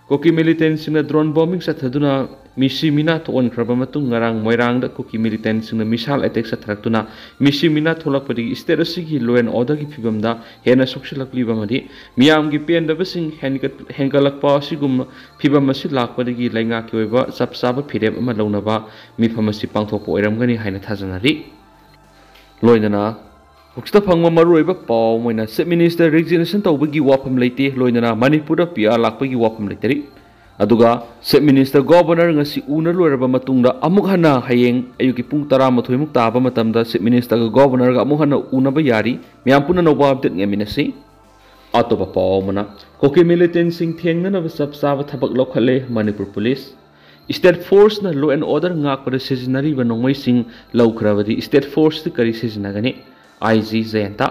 ꯀꯨꯀꯤ militantꯁꯤꯡꯅ drone bombing ꯆꯠꯊꯗꯨꯅ ꯃꯤꯁꯤ ꯃꯤꯅꯥ ꯊꯣꯛꯍꯟꯈ꯭ꯔꯕ ꯃꯇꯨꯡ, ꯉꯔꯥꯡ ꯃꯣꯏꯔꯥꯡꯗ ꯀꯨꯀꯤ militantꯁꯤꯡꯅ missile attack ꯆꯠꯊꯔꯛꯇꯨꯅ ꯃꯤꯁꯤ ꯃꯤꯅꯥ ꯊꯣꯛꯂꯛꯄꯗꯒꯤ state ꯑꯁꯤꯒꯤ law and orderꯒꯤ ꯐꯤꯕꯝꯗ ꯍꯦꯟꯅ ꯁꯣꯛꯆꯤꯜꯂꯛꯂꯤꯕ ꯑꯃꯗꯤ ꯃꯤꯌꯥꯝꯒꯤ ꯄꯦꯟꯗꯕꯁꯤꯡ ꯍꯦꯟꯒꯠ-, ꯍꯦꯟꯒꯠꯂꯛꯄ ꯑꯁꯤꯒꯨꯝꯕ ꯐꯤꯕꯝ ꯑꯁꯤ ꯂꯥꯛꯄꯗꯒꯤ ꯂꯩꯉꯥꯛꯀꯤ ꯑꯣꯏꯕ ꯆꯞ ꯆꯥꯕ ꯐꯤꯔꯦꯞ ꯑꯃ ꯂꯧꯅꯕ ꯃꯤꯐꯝ ꯑꯁꯤ ꯄꯥꯡꯊꯣꯛꯄ ꯑꯣꯏꯔꯝꯒꯅꯤ ꯍꯥꯏꯅ ꯊꯥꯖꯅꯔꯤ꯫ ꯂꯣꯏꯅꯅ ꯍꯧꯖꯤꯛꯇ ꯐꯪꯕ ꯃꯔꯨꯑꯣꯏꯕ ꯄꯥꯎ ꯑꯃ ꯑꯣꯏꯅ Chief Minister resignation ꯇꯧꯕꯒꯤ ꯋꯥꯐꯝ ꯂꯩꯇꯦ, ꯂꯣꯏꯅꯅ ꯃꯅꯤꯄꯨꯔꯗ PR ꯂꯥꯛꯄꯒꯤ ꯋꯥꯐꯝ ꯂꯩꯇꯔꯤ꯫ ꯑꯗꯨꯒ Chief Minister, Governor ꯉꯁꯤ ꯎꯅ ꯂꯣꯏꯔꯕ ꯃꯇꯨꯡꯗ ꯑꯃꯨꯛ ꯍꯟꯅ ꯍꯌꯦꯡ ꯑꯌꯨꯛꯀꯤ ꯄꯨꯡ ꯇꯔꯥꯃꯥꯊꯣꯏ ꯃꯨꯛ ꯇꯥꯕ ꯃꯇꯝꯗ Chief Ministerꯒ Governorꯒ ꯑꯃꯨꯛ ꯍꯟꯅ ꯎꯅꯕ ꯌꯥꯔꯤ꯫ ꯃꯌꯥꯝ ꯄꯨꯟꯅ ꯅꯧꯕ update ꯉꯥꯏꯃꯤꯟꯅꯁꯤ꯫ ꯑꯇꯣꯞꯄ ꯄꯥꯎ ꯑꯃꯅ, ꯀꯨꯀꯤ militantꯁꯤꯡ ꯊꯦꯡꯅꯅꯕ ꯆꯞ ꯆꯥꯕ ꯊꯕꯛ ꯂꯧꯈꯠꯂꯦ Manipur police꯫ State forceꯅ law and order ꯉꯥꯛꯄꯗ ꯁꯤꯖꯤꯟꯅꯔꯤꯕ ꯅꯣꯡꯃꯩꯁꯤꯡ ꯂꯧꯈ꯭ꯔꯕꯗꯤ state forceꯇ ꯀꯔꯤ ꯁꯤꯖꯤꯟꯅꯒꯅꯤ? IG ꯖꯌꯟꯇ꯫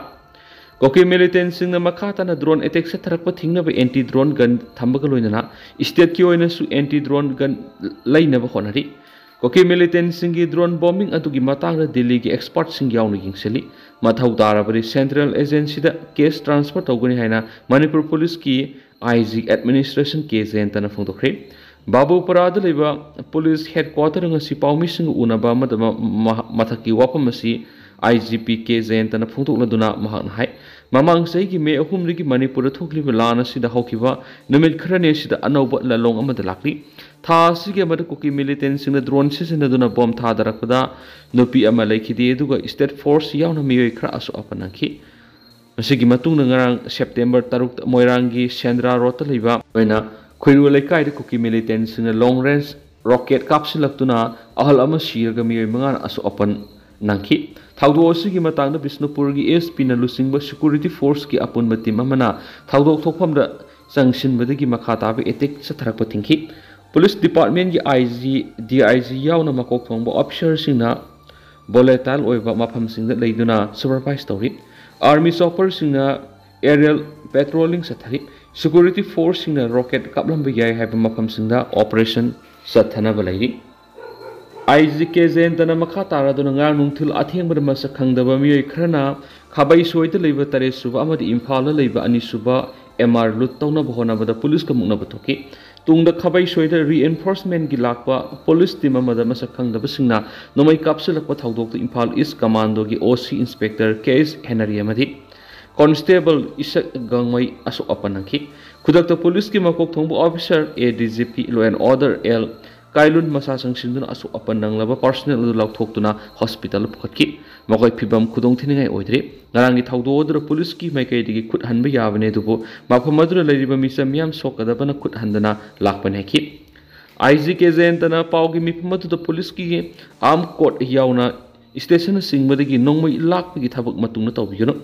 ꯀꯨꯀꯤ militantꯁꯤꯡꯅ ꯃꯈꯥ ꯇꯥꯅ drone attack ꯆꯠꯊꯔꯛꯄ ꯊꯤꯡꯅꯕ anti drone gun ꯊꯝꯕꯒ ꯂꯣꯏꯅꯅ stateꯀꯤ ꯑꯣꯏꯅꯁꯨ anti drone gun ꯂꯩꯅꯕ ꯍꯣꯠꯅꯔꯤ꯫ ꯀꯨꯀꯤ militantꯁꯤꯡꯒꯤ drone bombing ꯑꯗꯨꯒꯤ ꯃꯇꯥꯡꯗ ꯗꯤꯜꯂꯤꯒꯤ expertꯁꯤꯡ ꯌꯥꯎꯅ ꯌꯦꯡꯁꯤꯜꯂꯤ꯫ ꯃꯊꯧ ꯇꯥꯔꯕꯗꯤ ꯁꯦꯟꯇ꯭ꯔꯦꯜ ꯑꯦꯖꯦꯟꯁꯤꯗ ꯀꯦꯁ ꯇ꯭ꯔꯥꯟꯁꯐꯔ ꯇꯧꯒꯅꯤ ꯍꯥꯏꯅ ꯃꯅꯤꯄꯨꯔ ꯄꯨꯂꯤꯁꯀꯤ ꯑꯥꯏ ꯖꯤ ꯑꯦꯗꯃꯤꯅꯤꯁꯇ꯭ꯔꯦꯁꯟ ꯀꯦ ꯖꯌꯟꯇꯅ ꯐꯣꯡꯗꯣꯛꯈ꯭ꯔꯦ꯫ ꯕꯥꯕꯨꯄꯥꯔꯥꯗ ꯂꯩꯕ ꯄꯨꯂꯤꯁ ꯍꯦꯗꯀ꯭ꯋꯥꯇꯔꯗ ꯉꯁꯤ ꯄꯥꯎꯃꯤꯁꯤꯡꯒ ꯎꯅꯕ ꯑꯃꯗ ꯃ-, ꯃ-, ꯃꯊꯛꯀꯤ ꯋꯥꯐꯝ ꯑꯁꯤ ꯑꯥꯏ ꯖꯤ ꯄꯤ ꯀꯦ ꯖꯌꯟꯇꯅ ꯐꯣꯡꯗꯣꯛꯂꯗꯨꯅ ꯃꯍꯥꯛꯅ ꯍꯥꯏ, ꯃꯃꯥꯡ ꯆꯍꯤꯒꯤ ꯃꯦ ꯑꯍꯨꯝꯗꯒꯤ ꯃꯅꯤꯄꯨꯔꯗ ꯊꯣꯛꯂꯤꯕ ꯂꯥꯟ ꯑꯁꯤꯗ ꯍꯧꯈꯤꯕ ꯅꯨꯃꯤꯠ ꯈꯔꯅꯤ ꯑꯁꯤꯗ ꯑꯅꯧꯕ ꯂꯥꯂꯣꯡ ꯑꯃꯗ ꯂꯥꯛꯂꯤ꯫ ꯊꯥ ꯑꯁꯤꯒꯤ ꯑꯃꯗ ꯀꯨꯀꯤ ꯃꯤꯂꯤꯇꯦꯟꯁꯤꯡꯅ ꯗ꯭ꯔꯣꯟ ꯁꯤꯖꯤꯟꯅꯗꯨꯅ ꯕꯣꯝ ꯊꯥꯗꯔꯛꯄꯗ ꯅꯨꯄꯤ ꯑꯃ ꯂꯩꯈꯤꯗꯦ, ꯑꯗꯨꯒ ꯁ꯭ꯇꯦꯠ ꯐꯣꯔꯁ ꯌꯥꯎꯅ ꯃꯤꯑꯣꯏ ꯈꯔ ꯑꯁꯣꯛ ꯑꯄꯟ ꯅꯪꯈꯤ꯫ ꯃꯁꯤꯒꯤ ꯃꯇꯨꯡꯗ ꯉꯔꯥꯡ ꯁꯦꯞꯇꯦꯝꯕꯔ ꯇꯔꯨꯛꯇ ꯃꯣꯏꯔꯥꯡꯒꯤ ꯁꯦꯟꯗ꯭ꯔꯥ ꯔꯣꯗꯇ ꯂꯩꯕ ꯑꯣꯏꯅ ꯈꯣꯏꯔꯨ ꯂꯩꯀꯥꯏꯗ ꯀꯨꯀꯤ ꯃꯤꯂꯤꯇꯦꯟꯁꯤꯡꯅ ꯂꯣꯡ ꯔꯦꯟꯖ ꯔꯣꯀꯦꯠ ꯀꯥꯞꯁꯤꯜꯂꯛꯇꯨꯅ ꯑꯍꯜ ꯑꯃ ꯁꯤꯔꯒ ꯃꯤꯑꯣꯏ ꯃꯉꯥꯅ ꯑꯁꯣꯛ ꯑꯄꯟ ꯅꯪꯈꯤ꯫ ꯊꯧꯗꯣꯛ ꯑꯁꯤꯒꯤ ꯃꯇꯥꯡꯗ ꯕꯤꯁꯅꯨꯄꯨꯔꯒꯤ ꯑꯦꯁ ꯄꯤꯅ ꯂꯨꯆꯤꯡꯕ ꯁꯦꯀ꯭ꯌꯨꯔꯤꯇꯤ ꯐꯣꯔꯁꯀꯤ ꯑꯄꯨꯟꯕ ꯇꯤꯝ ꯑꯃꯅ ꯊꯧꯗꯣꯛ ꯊꯣꯛꯐꯝꯗ ꯆꯪꯁꯤꯟꯕꯗꯒꯤ ꯃꯈꯥ ꯇꯥꯕ ꯑꯦꯇꯦꯛ ꯆꯠꯊꯔꯛꯄ ꯊꯤꯡꯈꯤ꯫ ꯄꯨꯂꯤꯁ ꯗꯤꯄꯥꯔꯠꯃꯦꯟꯒꯤ ꯑꯥꯏ ꯖꯤ, ꯗꯤ ꯑꯥꯏ ꯖꯤ ꯌꯥꯎꯅ ꯃꯀꯣꯛ ꯊꯣꯡꯕ ꯑꯣꯐꯤꯁꯥꯔꯁꯤꯡꯅ ꯚꯣꯂꯦꯇꯥꯏꯜ ꯑꯣꯏꯕ ꯃꯐꯝꯁꯤꯡꯗ ꯂꯩꯗꯨꯅ ꯁꯨꯄꯔꯚꯥꯏꯁ ꯇꯧꯔꯤ꯫ ꯑꯥꯔꯃꯤ ꯆꯣꯄꯔꯁꯤꯡꯅ ꯑꯦꯔꯤꯌꯦꯜ ꯄꯦꯇ꯭ꯔꯣꯂꯤꯡ ꯆꯠꯊꯔꯤ꯫ ꯁꯦꯀ꯭ꯌꯨꯔꯤꯇꯤ ꯐꯣꯔꯁꯁꯤꯡꯅ ꯔꯣꯀꯦꯠ ꯀꯥꯞꯂꯝꯕ ꯌꯥꯏ ꯍꯥꯏꯕ ꯃꯐꯝꯁꯤꯡꯗ ꯑꯣꯄꯔꯦꯁꯟ ꯆꯠꯊꯅꯕ ꯂꯩꯔꯤ꯫ ꯑꯥꯏ ꯖꯤ ꯀꯦ ꯖꯌꯟꯇꯅ ꯃꯈꯥ ꯇꯥꯔꯗꯨꯅ ꯉꯔꯥꯡ ꯅꯨꯡꯊꯤꯜ ꯑꯊꯦꯡꯕꯗ ꯃꯁꯛ ꯈꯪꯗꯕ ꯃꯤꯑꯣꯏ ꯈꯔꯅ ꯈꯥꯕꯩꯁꯣꯏꯗ ꯂꯩꯕ ꯇꯔꯦꯠ ꯁꯨꯕ ꯑꯃꯗꯤ ꯏꯝꯐꯥꯜꯗ ꯂꯩꯕ ꯑꯅꯤ ꯁꯨꯕ ꯑꯦꯝ ꯑꯥꯔ ꯂꯨꯠ ꯇꯧꯅꯕ ꯍꯣꯠꯅꯕꯗ ꯄꯨꯂꯤꯁꯀ ꯃꯨꯛꯅꯕ ꯊꯣꯛꯈꯤ꯫ ꯇꯨꯡꯗ ꯈꯥꯕꯩꯁꯣꯏꯗ ꯔꯤꯑꯦꯟꯐꯣꯔꯁꯃꯦꯟꯒꯤ ꯂꯥꯛꯄ ꯄꯨꯂꯤꯁ ꯇꯤꯝ ꯑꯃꯗ ꯃꯁꯛ ꯈꯪꯗꯕꯁꯤꯡꯅ ꯅꯣꯡꯃꯩ ꯀꯥꯞꯁꯤꯜꯂꯛꯄ ꯊꯧꯗꯣꯛꯇ ꯏꯝꯐꯥꯜ ꯏꯁ ꯀꯃꯥꯟꯗꯣꯒꯤ O C inspector K S Henry ꯑꯃꯗꯤ ꯀꯣꯟꯁꯇꯦꯕꯜ ꯏꯁꯛ ꯒꯥꯡꯃꯩ ꯑꯁꯣꯛ ꯑꯄꯟ ꯅꯪꯈꯤ꯫ ꯈꯨꯗꯛꯇ ꯄꯨꯂꯤꯁꯀꯤ ꯃꯀꯣꯛ ꯊꯣꯡꯕ officer A D G P law and order L Kailun ꯃꯁꯥ ꯆꯪꯁꯤꯟꯗꯨꯅ ꯑꯁꯣꯛ ꯑꯄꯟ ꯅꯪꯂꯕ ꯄꯥꯔꯁꯣꯅꯦꯜ ꯑꯗꯨ ꯂꯧꯊꯣꯛꯇꯨꯅ ꯍꯣꯁꯄꯤꯇꯥꯜꯗ ꯄꯨꯈꯠꯈꯤ꯫ ꯃꯈꯣꯏ ꯐꯤꯕꯝ ꯈꯨꯗꯣꯡꯊꯤꯅꯤꯡꯉꯥꯏ ꯑꯣꯏꯗ꯭ꯔꯤ꯫ ꯉꯔꯥꯡꯒꯤ ꯊꯧꯗꯣꯛ ꯑꯗꯨꯗ ꯄꯨꯂꯤꯁꯀꯤ ꯃꯥꯏꯀꯩꯗꯒꯤ ꯈꯨꯠ ꯍꯟꯕ ꯌꯥꯕꯅꯤ, ꯑꯗꯨꯕꯨ ꯃꯐꯝ ꯑꯗꯨꯗ ꯂꯩꯔꯤꯕ ꯃꯤꯆꯝ ꯃꯤꯌꯥꯝ ꯁꯣꯛꯀꯗꯕꯅ ꯈꯨꯠ ꯍꯟꯗꯅ ꯂꯥꯛꯄꯅꯤ ꯍꯥꯏꯈꯤ꯫ ꯑꯥꯏ ꯖꯤ ꯀꯦ ꯖꯌꯟꯇꯅ ꯄꯥꯎꯒꯤ ꯃꯤꯐꯝ ꯑꯗꯨꯗ ꯄꯨꯂꯤꯁꯀꯤ ꯑꯥꯔꯝ ꯀꯣꯔꯠ ꯌꯥꯎꯅ ꯁ꯭ꯇꯦꯁꯟꯅꯆꯤꯡꯕꯗꯒꯤ ꯅꯣꯡꯃꯩ ꯂꯥꯛꯄꯒꯤ ꯊꯕꯛ ꯃꯇꯨꯡꯗ ꯇꯧꯕꯤꯒꯅꯨ꯫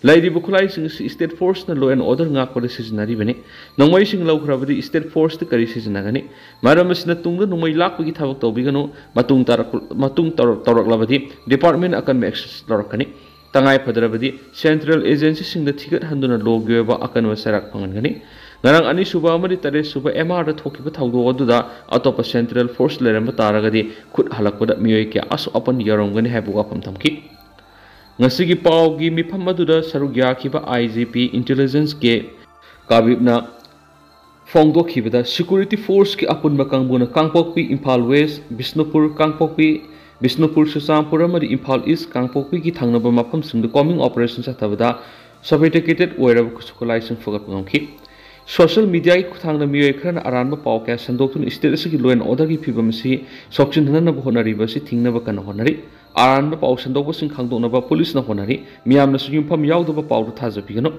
ꯂꯩꯔꯤꯕ ꯈꯨꯠꯂꯥꯏꯁꯤꯡ ꯑꯁꯤ ꯁ꯭ꯇꯦꯠ ꯐꯣꯔꯁꯅ ꯂꯣ ꯑꯦꯟ ꯑꯣꯔꯗꯔ ꯉꯥꯛꯄꯗ ꯁꯤꯖꯤꯟꯅꯔꯤꯕꯅꯤ꯫ ꯅꯣꯡꯃꯩꯁꯤꯡ ꯂꯧꯈ꯭ꯔꯕꯗꯤ ꯁ꯭ꯇꯦꯠ ꯐꯣꯔꯁꯇ ꯀꯔꯤ ꯁꯤꯖꯤꯟꯅꯒꯅꯤ? ꯃꯔꯝ ꯑꯁꯤꯅ ꯇꯨꯡꯗ ꯅꯣꯡꯃꯩ ꯂꯥꯛꯄꯒꯤ ꯊꯕꯛ ꯇꯧꯕꯤꯒꯅꯨ꯫ ꯃꯇꯨꯡ ꯇꯥꯔꯛ-, ꯃꯇꯨꯡ ꯇꯧꯔꯛ-, ꯇꯧꯔꯛꯂꯕꯗꯤ ꯗꯤꯄꯥꯔꯠꯃꯦꯟ ꯑꯀꯟꯕ ꯑꯦꯛꯁꯟ ꯂꯧꯔꯛꯀꯅꯤ꯫ ꯇꯉꯥꯏ ꯐꯗ꯭ꯔꯕꯗꯤ ꯁꯦꯟꯇ꯭ꯔꯦꯜ ꯑꯦꯖꯦꯟꯁꯤꯁꯤꯡꯗ ꯊꯤꯒꯠꯍꯟꯗꯨꯅ ꯂꯣꯒꯤ ꯑꯣꯏꯕ ꯑꯀꯟꯕ ꯆꯩꯔꯥꯛ ꯐꯪꯍꯟꯒꯅꯤ꯫ ꯉꯔꯥꯡ ꯑꯅꯤꯁꯨꯕ ꯑꯃꯗꯤ ꯇꯔꯦꯠꯁꯨꯕ ꯑꯦꯝ ꯑꯥꯔꯗ ꯊꯣꯛꯈꯤꯕ ꯊꯧꯗꯣꯛ ꯑꯗꯨꯗ ꯑꯇꯣꯞꯄ ꯁꯦꯟꯇ꯭ꯔꯦꯜ ꯐꯣꯔꯁ ꯂꯩꯔꯝꯕ ꯇꯥꯔꯒꯗꯤ ꯈꯨꯠ ꯍꯜꯂꯛꯄꯗ ꯃꯤꯑꯣꯏ ꯀꯌꯥ ꯑꯁꯣꯛ ꯑꯄꯟ ꯌꯥꯎꯔꯝꯒꯅꯤ ꯍꯥꯏꯕ ꯋꯥꯐꯝ ꯊꯝꯈꯤ꯫ ꯉꯁꯤꯒꯤ ꯄꯥꯎꯒꯤ ꯃꯤꯐꯝ ꯑꯗꯨꯗ ꯁꯔꯨꯛ ꯌꯥꯈꯤꯕ ꯑꯥꯏ ꯖꯤ ꯄꯤ ꯏꯟꯇꯦꯂꯤꯖꯦꯟꯁ ꯀꯦ ꯀꯥꯕꯤꯕꯅ ꯐꯣꯡꯗꯣꯛꯈꯤꯕꯗ, ꯁꯦꯀ꯭ꯌꯨꯔꯤꯇꯤ ꯐꯣꯔꯁꯀꯤ ꯑꯄꯨꯟꯕ ꯀꯥꯡꯕꯨꯅ ꯀꯥꯡꯄꯣꯛꯄꯤ, ꯏꯝꯐꯥꯜ ꯋꯦꯁ, ꯕꯤꯁꯅꯨꯄꯨꯔ, ꯀꯥꯡꯄꯣꯛꯄꯤ, ꯕꯤꯁꯅꯨꯄꯨꯔ, ꯆꯨꯔꯆꯥꯟꯄꯨꯔ ꯑꯃꯗꯤ ꯏꯝꯐꯥꯜ ꯏꯁ ꯀꯥꯡꯄꯣꯛꯄꯤꯒꯤ ꯊꯪꯅꯕ ꯃꯐꯝꯁꯤꯡꯗ ꯀꯣꯝꯕꯤꯡ ꯑꯣꯄꯔꯦꯁꯟ ꯆꯠꯊꯕꯗ sophisticated ꯑꯣꯏꯔꯕ ꯈꯨꯠꯁꯨ ꯈꯨꯠꯂꯥꯏꯁꯤꯡ ꯐꯒꯠꯄ ꯉꯝꯈꯤ꯫ ꯁꯣꯁꯤꯌꯦꯜ ꯃꯤꯗꯤꯌꯥꯒꯤ ꯈꯨꯠꯊꯥꯡꯗ ꯃꯤꯑꯣꯏ ꯈꯔꯅ ꯑꯔꯥꯟꯕ ꯄꯥꯎ ꯀꯌꯥ ꯁꯟꯗꯣꯛꯇꯨꯅ ꯁ꯭ꯇꯦꯠ ꯑꯁꯤꯒꯤ law and order ꯒꯤ ꯐꯤꯕꯝ ꯑꯁꯤ ꯁꯣꯛꯆꯤꯟꯍꯟꯅꯕ ꯍꯣꯠꯅꯔꯤꯕ ꯑꯁꯤ ꯊꯤꯡꯅꯕ ꯀꯟꯅ ꯍꯣꯠꯅꯔꯤ꯫ ꯑꯔꯥꯟꯕ ꯄꯥꯎ ꯁꯟꯗꯣꯛꯄꯁꯤꯡ ꯈꯪꯗꯣꯛꯅꯕ ꯄꯨꯂꯤꯁꯅ ꯍꯣꯠꯅꯔꯤ꯫ ꯃꯤꯌꯥꯝꯅꯁꯨ ꯌꯨꯝꯐꯝ ꯌꯥꯎꯗꯕ ꯄꯥꯎꯗ ꯊꯥꯖꯕꯤꯒꯅꯨ꯫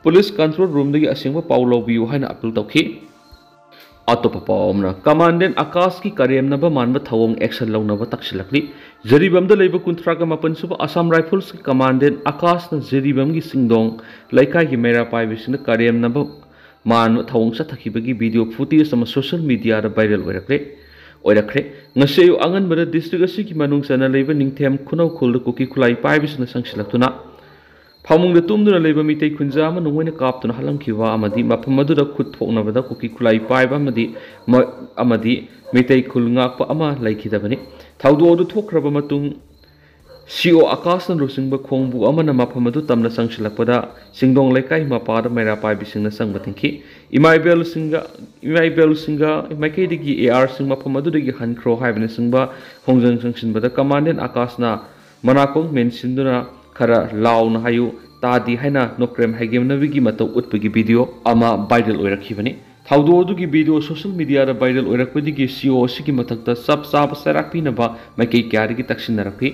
ꯄꯨꯂꯤꯁ ꯀꯟꯇ꯭ꯔꯣꯜ ꯔꯨꯝꯗꯒꯤ ꯑꯁꯦꯡꯕ ꯄꯥꯎ ꯂꯧꯕꯤꯌꯨ ꯍꯥꯏꯅ ꯑꯄꯤꯜ ꯇꯧꯈꯤ꯫ ꯑꯇꯣꯞꯄ ꯄꯥꯎ ꯑꯃꯅ, ꯀꯃꯥꯟꯗꯦꯟ ꯑꯀꯥꯁꯀꯤ ꯀꯔꯦꯝꯅꯕ ꯃꯥꯟꯕ ꯊꯧꯑꯣꯡ ꯑꯦꯛꯁꯟ ꯂꯧꯅꯕ ꯇꯛꯁꯤꯜꯂꯛꯂꯤ꯫ ꯖꯤꯔꯤꯕꯥꯝꯗ ꯂꯩꯕ ꯀꯨꯟꯊ꯭ꯔꯥꯒ ꯃꯥꯄꯟ ꯁꯨꯕ ꯑꯁꯥꯝ ꯔꯥꯏꯐꯜꯁꯀꯤ ꯀꯃꯥꯟꯗꯦꯟ ꯑꯀꯥꯁꯅ ꯖꯤꯔꯤꯕꯥꯝꯒꯤ ꯆꯤꯡꯗꯣꯡ ꯂꯩꯀꯥꯏꯒꯤ ꯃꯩꯔꯥ ꯄꯥꯏꯕꯤꯁꯤꯡꯗ ꯀꯔꯦꯝꯅꯕ ꯃꯥꯟꯕ ꯊꯧꯑꯣꯡ ꯆꯠꯊꯈꯤꯕꯒꯤ ꯚꯤꯗꯤꯑꯣ ꯐꯨꯇꯦꯖ ꯑꯃ ꯁꯣꯁꯤꯌꯦꯜ ꯃꯤꯗꯤꯌꯥꯗ ꯚꯥꯏꯔꯦꯜ ꯑꯣꯏꯔꯛꯂꯦ ꯑꯣꯏꯔꯛꯈ꯭ꯔꯦ꯫ ꯉꯁꯤ ꯑꯌꯨꯛ ꯑꯉꯟꯕꯗ ꯗꯤꯁꯇ꯭ꯔꯤꯛ ꯑꯁꯤꯒꯤ ꯃꯅꯨꯡ ꯆꯟꯅ ꯂꯩꯕ ꯅꯤꯡꯊꯦꯝ ꯈꯨꯅꯧ ꯈꯨꯜꯗ ꯀꯨꯀꯤ ꯈꯨꯠꯂꯥꯏ ꯄꯥꯏꯕꯁꯤꯡꯅ ꯆꯪꯁꯤꯜꯂꯛꯇꯨꯅ ꯐꯃꯨꯡꯗ ꯇꯨꯝꯗꯨꯅ ꯂꯩꯕ ꯃꯤꯇꯩ ꯈꯨꯟꯖꯥ ꯑꯃ ꯅꯣꯡꯃꯩꯅ ꯀꯥꯞꯇꯨꯅ ꯍꯥꯠꯂꯝꯈꯤꯕ ꯑꯃꯗꯤ ꯃꯐꯝ ꯑꯗꯨꯗ ꯈꯨꯠ ꯊꯣꯛꯅꯕꯗ ꯀꯨꯀꯤ ꯈꯨꯠꯂꯥꯏ ꯄꯥꯏꯕ ꯑꯃꯗꯤ ꯃ-, ꯑꯃꯗꯤ ꯃꯤꯇꯩ ꯈꯨꯜ ꯉꯥꯛꯄ ꯑꯃ ꯂꯩꯈꯤꯗꯕꯅꯤ꯫ ꯊꯧꯗꯣꯛ ꯑꯗꯨ ꯊꯣꯛꯈ꯭ꯔꯕ ꯃꯇꯨꯡ, ꯁꯤ ꯑꯣ ꯑꯀꯥꯁꯅ ꯂꯨꯆꯤꯡꯕ ꯈꯣꯡꯕꯨ ꯑꯃꯅ ꯃꯐꯝ ꯑꯗꯨ ꯇꯝꯅ ꯆꯪꯁꯤꯜꯂꯛꯄꯗ ꯆꯤꯡꯗꯣꯡ ꯂꯩꯀꯥꯏ ꯃꯄꯥꯗ ꯃꯩꯔꯥ ꯄꯥꯏꯕꯤꯁꯤꯡꯅ ꯆꯪꯕ ꯊꯤꯡꯈꯤ꯫ ꯏꯃꯥ ꯏꯕꯦꯜꯁꯤꯡꯒ, ꯏꯃꯥ ꯏꯕꯦꯜꯁꯤꯡꯒ ꯃꯥꯏꯀꯩꯗꯒꯤ ꯑꯦ ꯑꯥꯔꯁꯤꯡ ꯃꯐꯝ ꯑꯗꯨꯗꯒꯤ ꯍꯟꯈ꯭ꯔꯣ ꯍꯥꯏꯕꯅꯆꯤꯡꯕ ꯈꯣꯡꯖꯪ ꯆꯪꯁꯤꯟꯕꯗ ꯀꯃꯥꯟꯗꯦꯟ ꯑꯀꯥꯁꯅ ꯃꯅꯥꯀꯣꯡ ꯃꯦꯟꯁꯤꯟꯗꯨꯅ ꯈꯔ ꯂꯥꯎꯅ ꯍꯥꯏꯌꯨ, ꯇꯥꯗꯦ ꯍꯥꯏꯅ ꯅꯣꯀ꯭ꯔꯦꯝ ꯍꯥꯏꯒꯦꯝꯅꯕꯒꯤ ꯃꯇꯧ ꯎꯠꯄꯒꯤ ꯚꯤꯗꯤꯑꯣ ꯑꯃ ꯚꯥꯏꯔꯦꯜ ꯑꯣꯏꯔꯛꯈꯤꯕꯅꯤ꯫ ꯊꯧꯗꯣꯛ ꯑꯗꯨꯒꯤ ꯚꯤꯗꯤꯑꯣ ꯁꯣꯁꯤꯌꯦꯜ ꯃꯤꯗꯤꯌꯥꯗ ꯚꯥꯏꯔꯦꯜ ꯑꯣꯏꯔꯛꯄꯗꯒꯤ ꯁꯤ ꯑꯣ ꯑꯁꯤꯒꯤ ꯃꯊꯛꯇ ꯆꯞ ꯆꯥꯕ ꯆꯩꯔꯥꯛ ꯄꯤꯅꯕ ꯃꯥꯏꯀꯩ ꯀꯌꯥꯗꯒꯤ ꯇꯛꯁꯤꯟꯅꯔꯛꯈꯤ꯫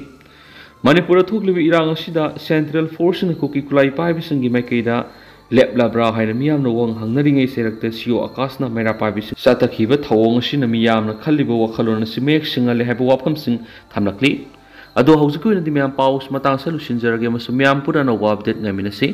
ꯃꯅꯤꯄꯨꯔꯗ ꯊꯣꯛꯂꯤꯕ ꯏꯔꯥꯡ ꯑꯁꯤꯗ ꯁꯦꯟꯇ꯭ꯔꯦꯜ ꯐꯣꯔꯁꯁꯤꯡꯅ ꯀꯨꯀꯤ ꯈꯨꯠꯂꯥꯏ ꯄꯥꯏꯕꯁꯤꯡꯒꯤ ꯃꯥꯏꯀꯩꯗ ꯂꯦꯞꯂꯕ꯭ꯔꯥ ꯍꯥꯏꯅ ꯃꯤꯌꯥꯝꯅ ꯋꯥꯍꯪ ꯍꯪꯅꯔꯤꯉꯩ ꯆꯩꯔꯛꯇ ꯁꯤ ꯑꯣ ꯑꯀꯥꯁꯅ ꯃꯩꯔꯥ ꯄꯥꯏꯕꯤꯁꯤꯡ ꯆꯠꯊꯈꯤꯕ ꯊꯧꯑꯣꯡ ꯑꯁꯤꯅ ꯃꯤꯌꯥꯝꯅ ꯈꯜꯂꯤꯕ ꯋꯥꯈꯜꯂꯣꯟ ꯑꯁꯤ ꯃꯌꯦꯛ ꯁꯦꯡꯍꯜꯂꯦ ꯍꯥꯏꯕ ꯋꯥꯐꯝꯁꯤꯡ ꯊꯝꯂꯛꯂꯤ꯫ ꯑꯗꯣ ꯍꯧꯖꯤꯛꯀꯤ ꯑꯣꯏꯅꯗꯤ ꯃꯌꯥꯝ ꯄꯥꯎ ꯃꯇꯥꯡꯁꯤꯗ ꯂꯣꯏꯁꯤꯟꯖꯔꯒꯦ ꯑꯃꯁꯨꯡ ꯃꯌꯥꯝ ꯄꯨꯟꯅ ꯑꯅꯧꯕ ꯑꯞꯗꯦꯠ ꯉꯥꯏꯃꯤꯟꯅꯁꯤ꯫